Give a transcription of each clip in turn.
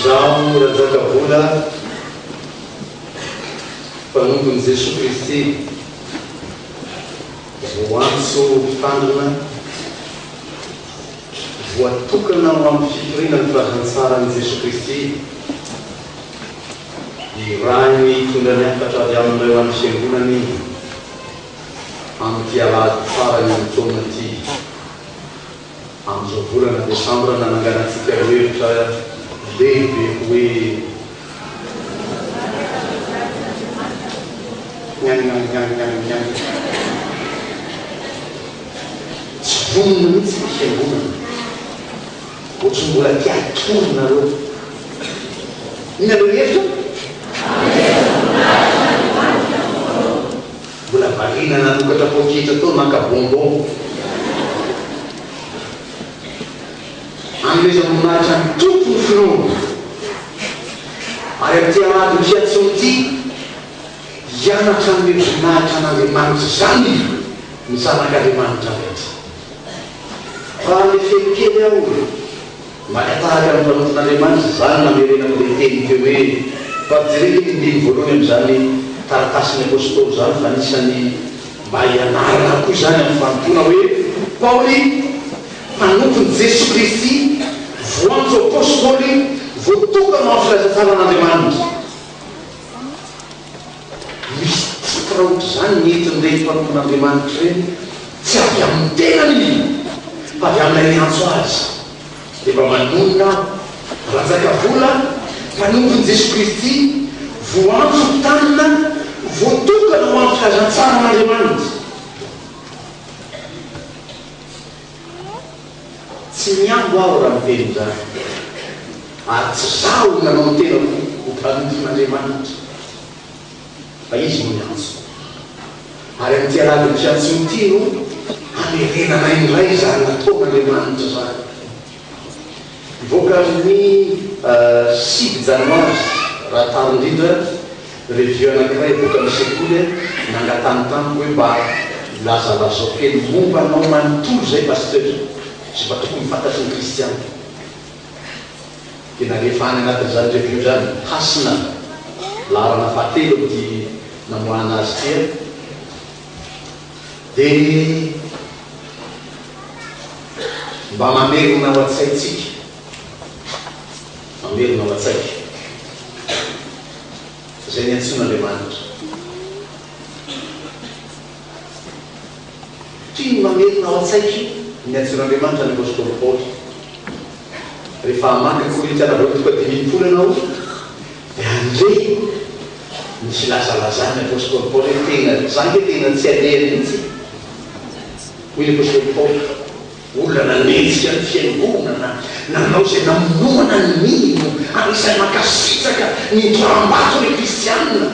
Izaho Rajakavola, mpanompon'i Jesoa Kristy, voantso mpitandrina, voatokana ho amin'ny fitoriana ny filazantsaran'i Jesoa Kristy, irahiny hitondra ny hafatra avy amin'ireo ho an'ny Fiangonany amin'ity alahady farany amin'ny taona ity. Amin'izao volana desambra nananganantsika hevitra lehibe hoe Nianniannianniannian. Tsy vonona mihitsy ny fiangonana. Ohatry ny mbola te hatory nareo. Inona ilay hevitra? Mbola variana nanokatra poketra tao naka bonbon. Anomezam-boninahitra ny Tompo ny finoana. Ary amin'ity alahadin'ny fiantsoana ity, hianatra hanome voninahitra an'Andriamanitra izany ny zanak'Andriamanitra rehetra. Raha lefeko kely aho, Maka tahaka ny mpanompon'Andriamanitra izany namerenako ilay teny teo hoe, Mba jereo ity andininy voalohany amin'izany taratasin'ny Apostoly izany fa anisan'ny mba hianarana koa izany amin'ny fanompoana hoe, Paoly, mpanompon'i Jesoa Kristy, voantso Apostoly, voatokana ho amin'ny filazantsaran'Andriamanitra. Misy titre ohatr'izany ny entin'ireny mpanompon'Andriamanitra ireny, tsy avy amin'ny tenany fa avy amin'ilay niantso azy. Dia mba manonona aho, Ranjakavola, mpanompon'i Jesoa Kristy, voantso mpitanina, voatokana ho amin'ny filazantsaran'Andriamanitra. Tsy mihambo aho raha miteny izany, ary tsy izaho no nanao ny tenako ho mpanompon'Andriamanitra, fa Izy no niantso. Ary amin'ity alahadin'ny fiantsoana ity no hamerenana indray izany nataon'Andriamanitra izany. Hivoaka amin'ny 9 janoary, raha tara indrindra, revue anankiray hivoaka amin'ny sekoly, nangatahany tamiko hoe mba lazalazao kely momba anao manontolo izay Pasteur, izay mba tokony fantatry ny kristiana. Dia nalefa any anatin'izany revue izany, Hasina, laharana fahatelo amin'ity namoahana azy ity an. Dia mba mamerina ao an-tsaintsika, mamerina ao an-tsaiko izay niantsoan'Andriamanitra. Toy ny mamerina ao an-tsaiko ny niantsoan'Andriamanitra ny apostoly Paoly. Rehefa hamaky ny Korintiana voalohany toko fahadimy ianao, dia handre ny filazalazan'ny apostoly Paoly hoe tena, za ange tena tsy alehany mihitsy e! Hoy ny apostoly Paoly, olona nanenjika ny fiangonana, nanao izay namonoana ny mino, anisan'ny mankasitraka ny nitoram-bato ny kristianina,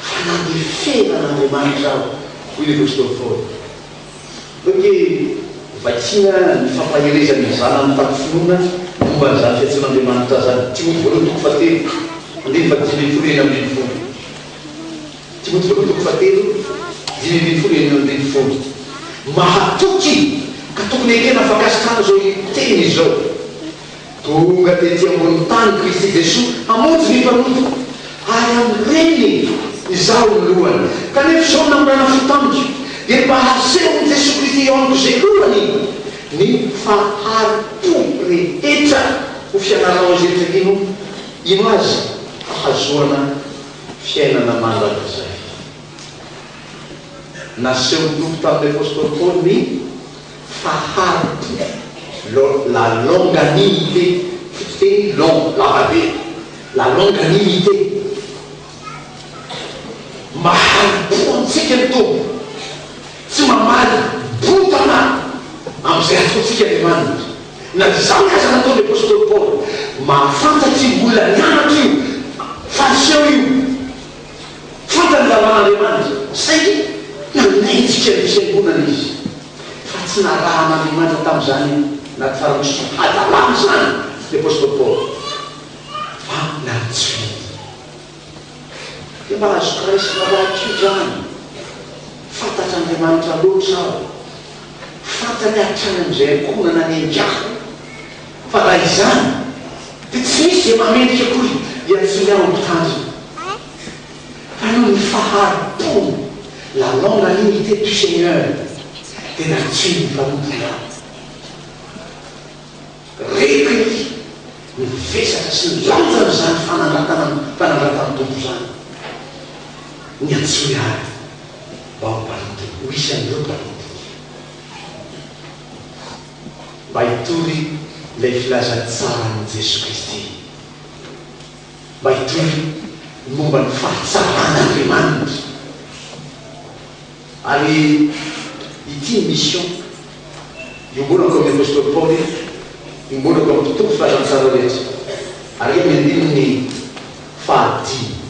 fa nandefera an'Andriamanitra aho, hoy ny apostoly Paoly. Ok, vakiana ny fampaherezan'ny zanany tamin'ny finoana momba an'izany fiantsoan'Andriamanitra izany. Timoty voalohany toko fahatelo, andininy fahadimy ambin'ny folo 16. Timoty voalohany toko fahatelo, 15 16. Mahatoky ka tokony ekena fankasitrahana izao teny izao. Tonga tety ambonin'ny tany Kristy Jesoa hamonjy ny mpanota, ary amin'ireny izaho no lohany. Kanefa izao no namorana fo tamiko, dia ny mba hasehon'i Jesoa Kristy eo amiko izay lohany ny fahari-po rehetra ho fianarana izay rehetra hino hino Azy hahazoana fiainana mandrakizay. Nasehon'ny Tompo tamin'ny Apostoly Paoly ny Faharipo, la longanimité, fototeny long, lava be, la longanimité. Mahari-po amintsika ny Tompo, tsy mamaly bontana amin'izay ataontsika Andriamanitra. Na dia izany aza nataon'ny apostoly Paoly, mahafantatra io olona nianatra io, fariseo io, fantany ny lalàn'Andriamanitra, saingy nanenjika ny fiangonana izy. Fa tsy narahan'Andriamanitra tamin'izany na tsara misy hadalana izany ny apostoly Paoly fa nantsoiny. Dia mba azoko raisina ho ahy koa izany. Fantatr'Andriamanitra loatra aho. Fantany hatrany amin'izay ankohonana niaingako. Fa raha izany dia tsy. Tsy misy izay mahamendrika akory hiantsoany ahy ho mpitandrina. Fa noho ny fahari-pony, la longanimité du Seigneur, dia nantsoiny ny mpanompony aho. Reko ery ny vesatra sy ny lanjan'izany fanandratana fanandratan'ny Tompo izany. Niantsoany ahy mba ho mpanompony, ho isan'ireo mpanompony. Mba hitory ilay filazantsaran'i Jesoa Kristy. Mba hitory ny momba ny fahatsaran'Andriamanitra. Ary ity ny mission iombonako amin'ny Apostoly Paoly, iombonako amin'ny mpitory filazantsara rehetra. Ary amin'ny andininy fahadimy.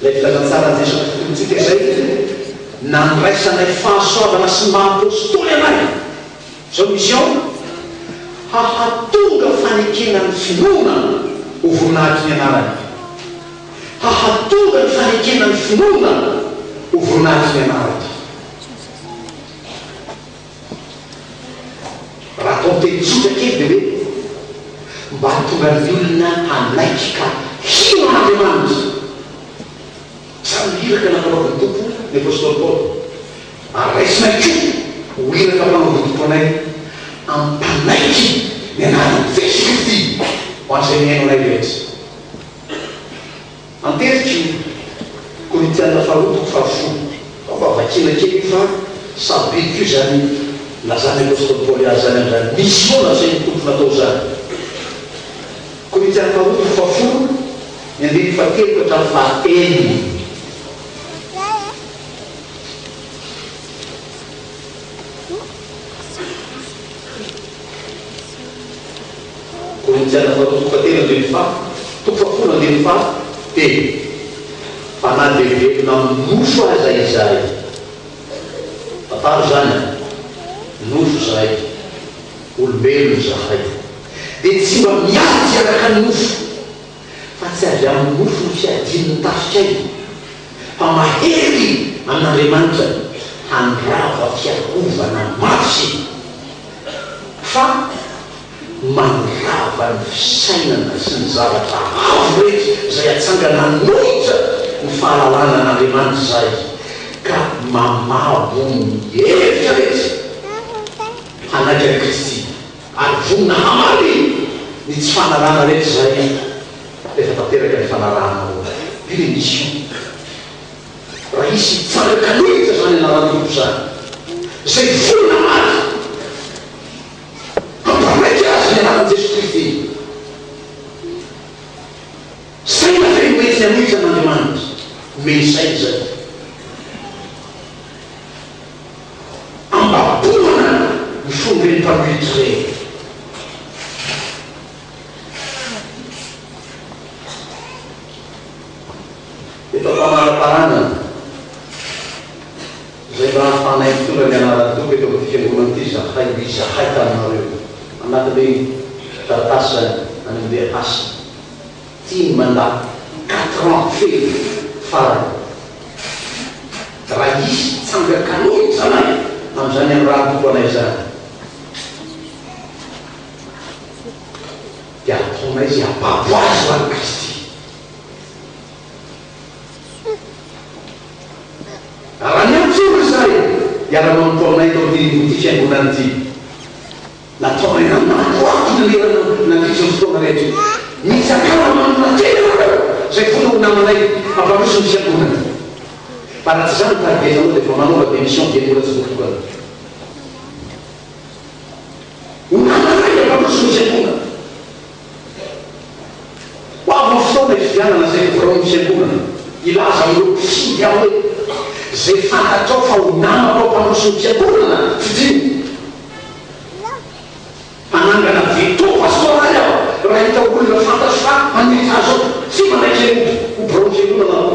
Ilay filazantsaran'i Jesoa Kristy Tompontsika izay nandraisanay fahasoavana sy maha Apostoly anay. Izao mission, hahatonga fanekena ny finoana ho voninahitry ny anarany. Hahatonga ny fanekena ny finoana ho voninahitry ny anarany. Raha atao miteny tsotra kely dia hoe mba hahatonga ny olona hanaiky ka hino an'Andriamanitra. Izany no iraka nampanaovin'ny Tompo ny apostoly Paoly. Ary raisinay koa ho iraka ampanaovin'ny Tompo anay hampanaiky ny anaran'i Jesoa Kristy ho an'izay mihaino anay rehetra. Anteriko io Korintiana faharoa toko fahafolo. Fa mba vakiana kely io fa sarobidy koa izany nilazan'ny apostoly Paoly azy izany amin'izany mission nasain'ny Tompo natao izany. Korintiana faharoa toko fahafolo, ny andininy fahatelo ka hatramin'ny fahaenina. Korintiana faharoa toko fahatelo andininy faha, toko fahafolo andininy faha telo. Fa na dia velona amin'ny nofo aza izahay, fantaro izany an, nofo izahay, olombelona izahay, dia tsy mba miady araka ny nofo, fa tsy avy amin'ny nofo ny fiadian'ny tafikay, fa mahery amin'Andriamanitra handrava fiarovana mafy fa mandrava ny fisainana sy ny zavatra avo rehetra izay atsangana hanohitra ny fahalalana an'Andriamanitra izahay ka mamabo ny hevitra rehetra hanaiky an'i Kristy ary vonona hamaly ny tsy fanarahana rehetra izay rehefa tanteraka ny fanarahana ao Io le mission. Raha hisy hitsanga-kanohitra izany anaran'ny Tompo izany, izay vonona hamaly, hampanaiky azy ny anaran'i Jesoa Kristy. Saina ve no entiny hanohitra an'Andriamanitra? Omeny saina izay. Ambaboana ny fon'ireny mpanohitra ireny. Eto am-pamaraparanana, izay mba hahafahanay mitondra ny anaran'ny Tompo eto amin'ity fiangonana ity izahay, ho izahay taminareo. Anatin'ilay taratasy izany, any amin'ilay asa. Ity ny mandat quatre ans feno farany. Raha hisy hitsangan-kanohitra anay amin'izany anirahan'ny Tompo anay izany, dia ataonay izay hababo azy ho an'i Kristy. Raha niantso olona izahay hiara-manompo aminay eto amin'ity fiangonana ity, nataonay nanako-ako nanerana nandritra ny fotoana rehetra. Mitsakara manana tena ianareo izay vonona ho namanay hampandroso ny fiangonana. Fa raha tsy izany ny tarigetanao dia efa manaova démission dieny mbola tsy voatokana. Ho namanay hampandroso ny fiangonana. Ho avy ny fotoana hifidianana izay ho biraon'ny fiangonana. Hilaza amin'ireo mpifidy aho hoe, Izay fantatrao fa ho namako hampandroso ny fiangonana, fidio. Hanangana veto pastoraly aho raha hita olona fantatro fa hanohitra azy ao. Tsy manaiky izay ho biraon'ny fiangonana aho.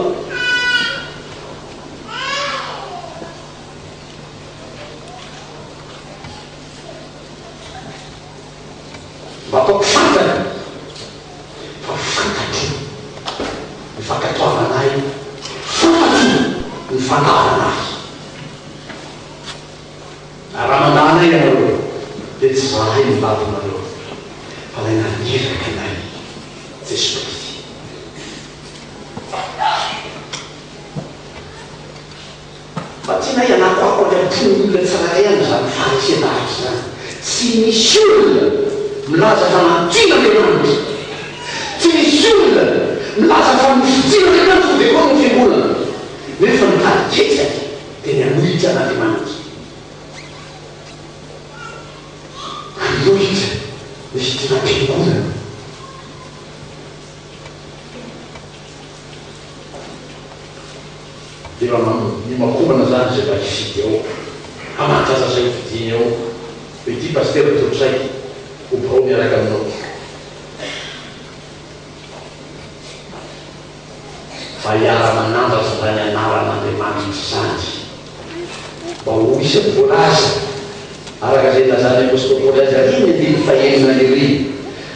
Mba ataoko fantany fa fantatro ny fankatoavana ahy, fantatro ny fandavana ahy. Ary raha mandà anay ianareo. tsy zahay no lavinareo fa ilay naniraka anay, Jesoa Kristy. Mba tianay hanakoako any am-pon'ny olona tsirairay any izany faharesen-dahatra izany. Tsy misy olona milaza fa nantsoin'Andriamanitra. Tsy misy olona milaza fa nofidin'Andriamanitra ho devoly ny fiangonana. Nefa ny tarigetrany dia ny hanohitra an'Andriamanitra. Hanohitra ny fidinam-piangonana. Dia mba miomakomana zany izay mba hifidy ao. Hamantaza izay ho fidiany ao. Hoe ity Pasitera tolotray ho birao miaraka aminao. Mba hiara-manandratra izany anaran'Andriamanitra izany. Mba ho isan'ny voalaza, araka izay nilazan'ny Apostoly Paoly azy àry ny andininy fahenina ery,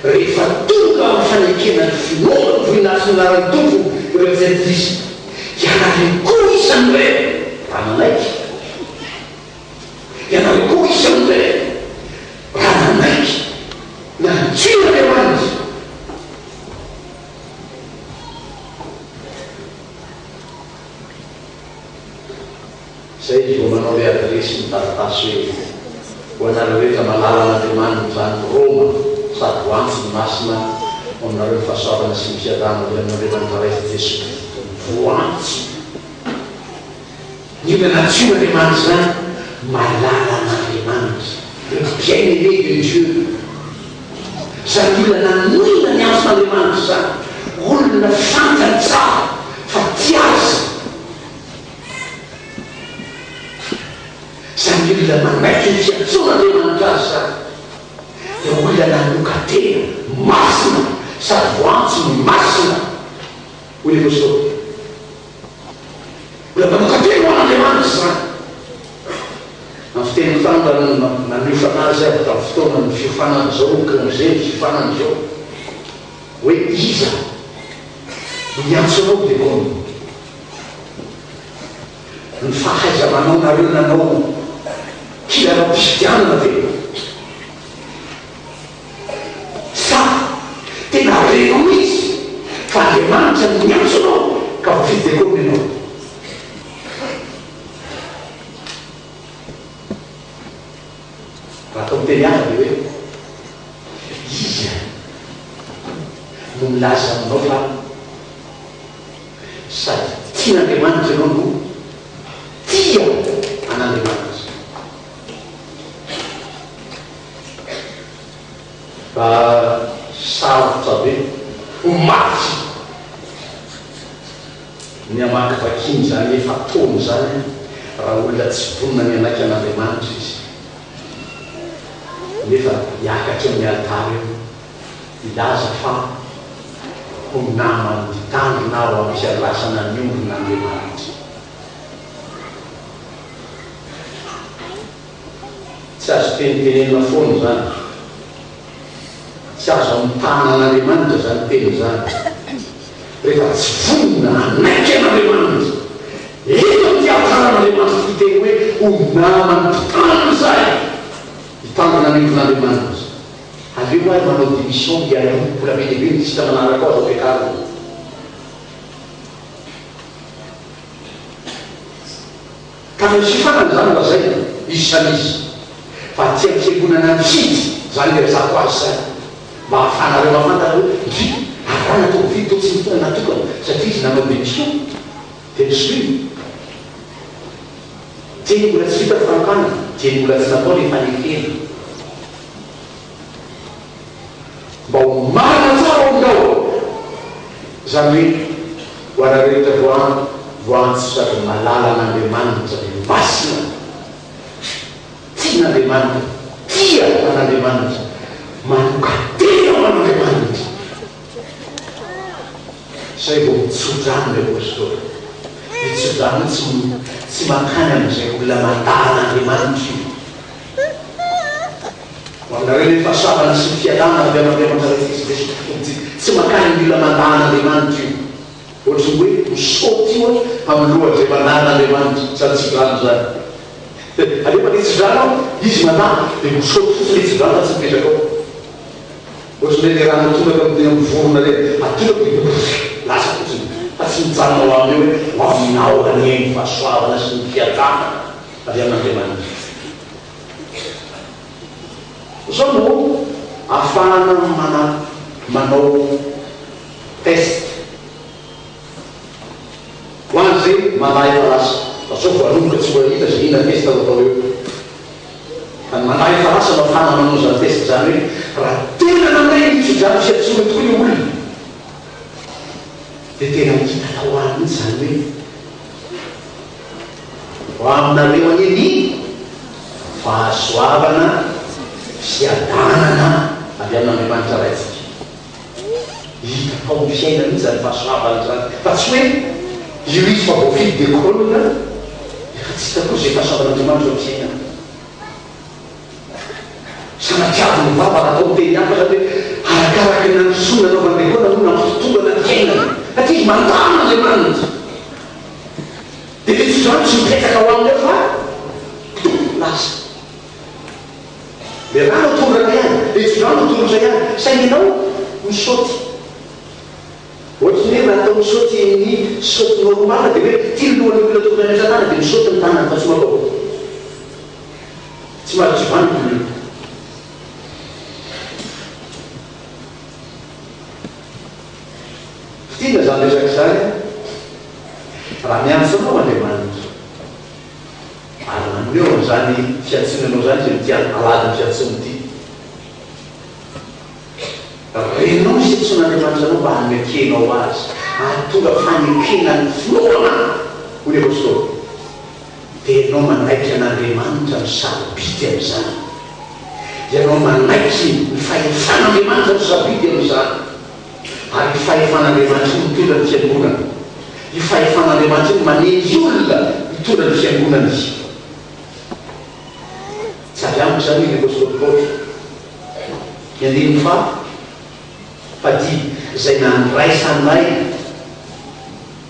Rehefa tonga amin'ny fanekena ny finoana ny voninahitry ny anaran'ny Tompo ireo Jentilisa, ianareo koa isan'ireo, raha nanaiky, ianareo koa isan'ireo, raha nanaiky, nantsoin'Andriamanitra. Zay izy vao manao le adiresy ny taratasy hoe, Ho anareo rehetra malala an'Andriamanitra any Roma sady ho antso ny masina, ho aminareo ny fahasoavana sy ny fiadanana avy amin'Andriamanitra Ray sy Jesoa Kristy Tompo. Voantso. Ny olona nantsoin'Andriamanitra izany, malala an'Andriamanitra, le bien aimé de Dieu. Izany olona nanohina ny antson'Andriamanitra izany, olona fantany tsara fa tia azy. Izany olona manaiky ny fiantsoan'Andriamanitra azy izany dia olona nanokan-tena, masina sady voantso ny masina, hoy ny Apostoly. Olona manokan-tena ho an'Andriamanitra izany. Amin'ny fiteny fantany no naniofana azy avy tamin'ny fotoanan'ny fiofanana izao, congé ny fiofanana izao, hoe iza no miantso anao dekona? Ny fahaiza-manaonareo nanao kilalaom-pifidianana ve? Sa tena renao mihitsy fa Andriamanitra no niantso anao ka voafidy dekona ianao? Raha atao miteny hafa dia hoe, iza no milaza aminao fa sady tian'Andriamanitra ianao no tia an'Andriamanitra? Fa sarotra be, ho mafy ny hamakivakiana izany efa-taona izany raha olona tsy vonona ny hanaiky an'Andriamanitra izy, nefa hiakatra eo amin'ny alitara eo hilaza fa ho naman'ny mpitandrina aho am-piandrasana ny ombin'Andriamanitra. Tsy azo tenitenenina foana izany. Tsy azo amitahana an'Andriamanitra izany teny izany. Rehefa tsy vonona hanaiky an'Andriamanitra, eto amin'ity alitaran'Andriamanitra ity teny hoe ho naman'ny mpitandrina izahay, hitandrina ny ondrin'Andriamanitra. Aleo ary manao démission mialoha, mbola be dia be ny lisitra manaraka ao azo ampiakarina. Ka ny fifanana izany lazaina, izy samy izy, fa aty amin'ny fiangonana mihidy izany ilazako azy izany, mba ahafahanareo mahafantatra hoe ndry, ary raha natao mifidy toa tsy nitondra natokana satria izy nanao démission dia nosoloina. Dieny mbola tsy vita ny fanokanana, dieny mbola tsy natao ilay fanekena. Mba ho marina tsara ao aminao. Izany hoe, ho anareo rehetra voa voantso sady malala an'Andriamanitra dia masina, tian'Andriamanitra, tia an'Andriamanitra, manokan-tena ho an'Andriamanitra. Izay vao mitso-drano ny Apostoly. Io tso-drano io tsy tsy mankany amin'izay olona mandà an'Andriamanitra io. Ho aminareo ny fahasoavana sy ny fiadanana avy amin'Andriamanitra Raintsika sy Jesoa Tompontsika. Tsy mankany amin'ny olona mandà an'Andriamanitra io. Ohatry ny hoe misaoty io amin'ny lohan'izay mandà an'Andriamanitra. Izany tso-drano izany. Dia aleo manitsi-drano aho, izy mandà, dia misaoty fotsiny ilay tsi-drano fa tsy mipetraka ao. Ohatran'ny hoe ilay rano atoraka amin'ny vorona ireny, atoraka dia lasa fotsiny fa tsy mijanona ao aminy eo hoe ho aminao anie ny fahasoavana sy ny fiadanana avy amin'Andriamanitra. Izao no ahafahana mana manao test ho an'izay manahy efa lasa, fa sao vao hanomboka tsy mbola hita izay inona test no atao eo. Fa ny manahy efa lasa no ahafahana manao izany test izany hoe raha tena nandray ny tsodrano sy hadisoana tokoa ilay olona dia tena hita tao aminy mihitsy izany hoe ho aminareo anie ny fahasoavana, fiadanana avy amin'Andriamanitra Raintsika. Hita tao amin'ny fiainana mihitsy izany fahasoavana izany fa tsy hoe io izy fa voafidy d'école efa tsy hita koa izay fahasoavan'Andriamanitra eo amin'ny fiainana. Sanatriavo ny vava raha atao miteny hafa izany hoe arakaraky ny nandrosoana nanaovan'ny lekôla no nampitotongana ny fiainana satria izy mandamina Andriamanitra. Dia ilay tsodrano tsy mipetraka ao aminy ao fa lasa. Le rano atoraka ihany, le tsodrano atolotra ihany, saingy ianao misaoty. Ohatry ny hoe raha atao misaoty ny saoty normal dia hoe ity ny lohan'ny olona tokony hametra-tanana dia misaoty ny tanany fa tsy manao. Tsy mahazo tsy vanona ny olona. Fitina izany resaka izany raha miantso anao Andriamanitra. Ary maneho an'izany fiantsoana anao izany izay ity alahady ny fiantsoana ity. Renao ny fiantsoan'Andriamanitra anao mba hanekenao Azy, hahatonga fanekena ny finoana, hoy ny Apostoly. Dia ianao manaiky an'Andriamanitra no sarobidy amin'izany. Ianao manaiky ny fahefan'Andriamanitra no sarobidy amin'izany. Ary io fahefan'Andriamanitra io mitondra ny fiangonana. Io fahefan'Andriamanitra io manendry olona hitondra ny fiangonana izy. Tsy avy amiko izany hoy ny Apostoly Paoly. Ny andininy faha fahadimy, izay nandraisanay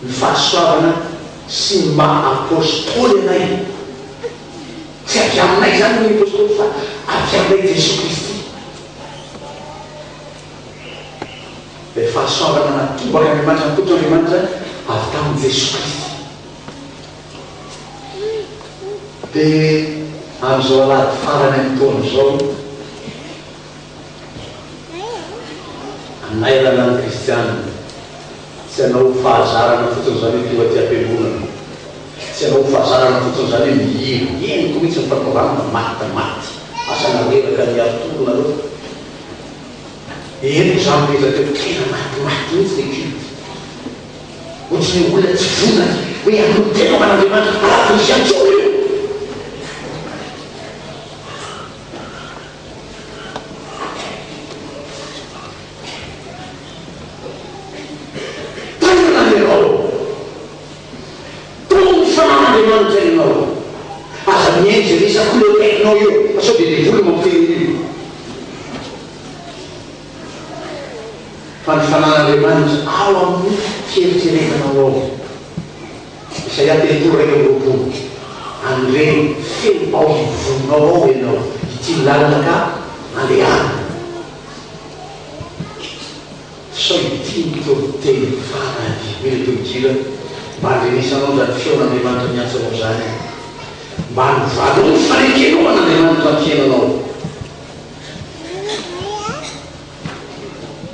ny fahasoavana sy ny maha Apostoly anay. Tsy avy aminay izany hoy ny Apostoly fa avy aminay Jesoa Kristy. Ilay fahasoavana natobak'Andriamanitra, natolotr'Andriamanitra avy tamin'i Jesoa Kristy. Dia amin'izao alahady farany amin'ny taona izao, hanairana ny kristiana, tsy hanao ho fahazarana fotsiny izany hoe tonga aty am-piangonana, tsy hanao ho fahazarana fotsiny izany hoe mihira, henoko mihitsy ny fampivavahana fa maty da maty, asa na reraka ny hatory nareo. Henoko izany rehetra teo, tena matimaty mihitsy ilay culte. Ohatry ny olona tsy vonona hoe hanolo-tena ho an'Andriamanitra, alahady misy antsoina io. Tairina ianao. Toa ny fanan'Andriamanitra ianao. Aza mihaino izay resak'olona eo akaikinao eo, fa sao dia devoly no mampiteny an'io. Fa ny fanan'Andriamanitra ao amin'ny fieritreretanao ao. Isaia 31, Handre feo ao ivonao ao ianao, ity ny lalana ka andehana. Sao ity ny toriteny farany, hoy ny tononkira, mba handrenesanao izany feon'Andriamanitra miantso anao izany, mba hanovanao ny fanekenao an'Andriamanitra amin'ny fiainanao.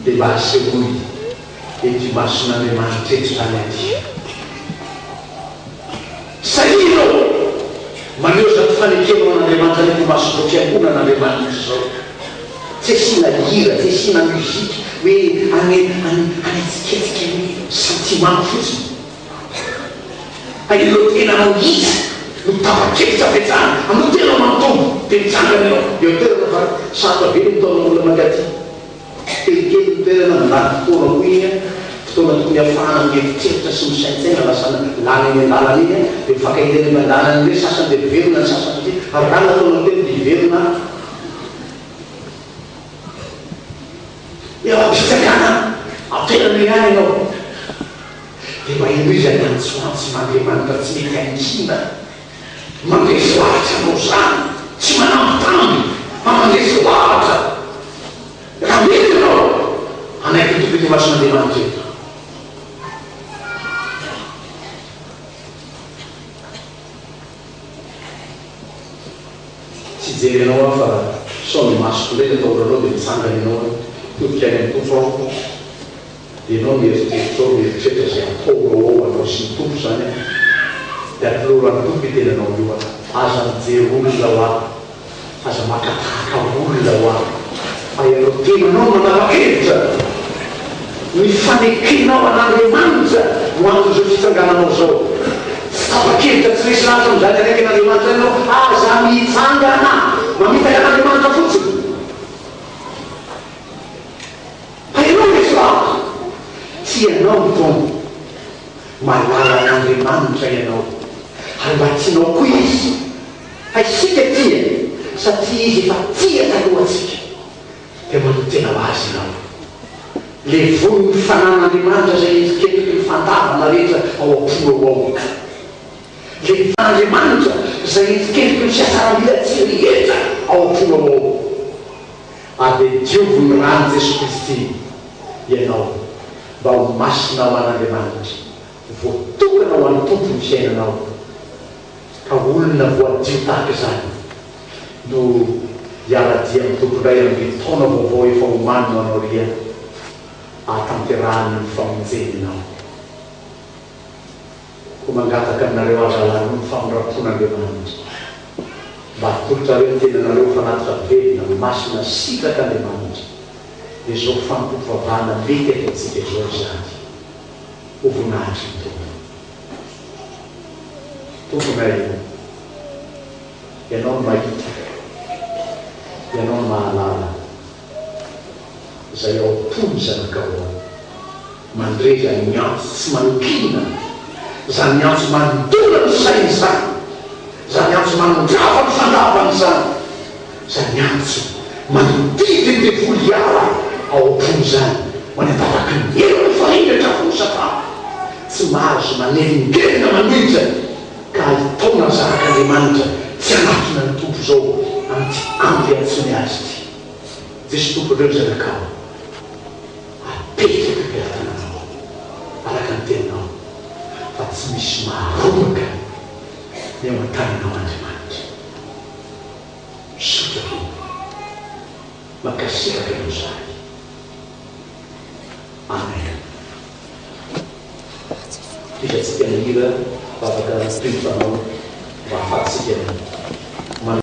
Dia mba asehoy eto imason'Andriamanitra eto izany anio. Sahia ianao maneho izany fanekenao an'Andriamanitra any eto imason'izao fiangonan'Andriamanitra izao. Tsy asiana hira, tsy asiana musique hoe any any hanetsiketsika ny sentiment fotsiny. Fa ireo tenanao mihitsy no tapa-kevitra avy hatrany amin'io tenanao manontolo dia mitsangana ianao eo an-toerana fa sarotra be ny mitaona olona mankaty. Kelikely ny toerana, mandany fotoana koa iny an, fotoana tokony hahafahana mieritreritra sy misaintsaina lasa lany eny an-dalana iny an, dia mifankahita eny am-pandalana eny indray sasany dia miverina ny sasany satria raha nataonao teny dia hiverina eo am-pitsanganana an-toerana eo ihany ianao. Dia mba henoy izany antsoantson'Andriamanitra tsy mety hangina. Mandresy lahatra anao izany, tsy manambitamby fa mandresy lahatra. Raha mety ianao, hanaiky ny Tompo eto imason'Andriamanitra eto. Tsy hijery anao aho fa sao ny masoko indray no atahoranao dia mitsangana ianao hoe hitodika any amin'ny Tompo aho. Dia ianao mieritreritra ao, mieritreritra izay ataonao ao anao sy ny Tompo izany an. Dia atoloro an'ny Tompo io tenanao io an. Aza mijery olona hoa. Aza maka tahaka olona hoa. Fa ianao tenanao no manapa-kevitra. Ny fanekenao an'Andriamanitra no anton'izao fitsangananao izao. Tsy tapa-kevitra, tsy resy lahatra amin'izany aneken'Andriamanitra izany ianao, aza mitsangana. Mamitaka an'Andriamanitra fotsiny. Fa ianao resy lahatra. Tsy ianao no Tompo. Malala an'Andriamanitra ianao. Ary mba tianao koa Izy. Fa isika tia, satria Izy efa tia talohantsika. Dia manotena ho Azy ianao. Levon'ny fanan'Andriamanitra izay endrikendriky ny fandavana rehetra ao am-ponao ao. Levan'Andriamanitra izay endrikendriky ny fiatsaram-belatsihy rehetra ao am-ponao ao. Ary dia diovin'ny ran'i Jesoa Kristy ianao mba ho masina ho an'Andriamanitra, ho voatokana ho an'ny Tompo ny fiainanao, ka olona voadio tahaka izany no hiara-dia amin'ny Tompo indray amin'ity taona vaovao efa omanina ho anao ry ahatanterahany ny famonjeny anao. Koa mangataka aminareo aza lany ny famindram-pon'Andriamanitra, mba hatolotrareo ny tenanareo ho fanatitra velona, masina, sitrak'Andriamanitra, dia izao fanompoam-pivavahana mety ataontsika izao izany, ho voninahitry ny Tompo. Tomponay ô, Ianao no mahita, Ianao no mahalala. Izay ao am-pony zanakao ao. Mandre izany miantso tsy mangina, izany miantso mandona ny sainy izany, izany antso mandrava ny fandavany izany, izany antso mandidy ny devoly hiala ao am-pony izany ho any am-bavaky ny helo ny fahendry hatramin'ny satana tsy mahazo manelingelina manohitra ka hitaona ny zanak'Andriamanitra tsy hanatona ny Tompo izao amin'ity andro iantsoany azy ity. Jeso Tompo indreo ny zanakao apetraka am-pelatananao araka ny teninao fa tsy misy maharombaka ny ao an-tananao Andriamanitra. Misaotra Tompo. Mankasitraka anao zahay. Amen. Tohizantsika ny hira vavaka toy ny fanao.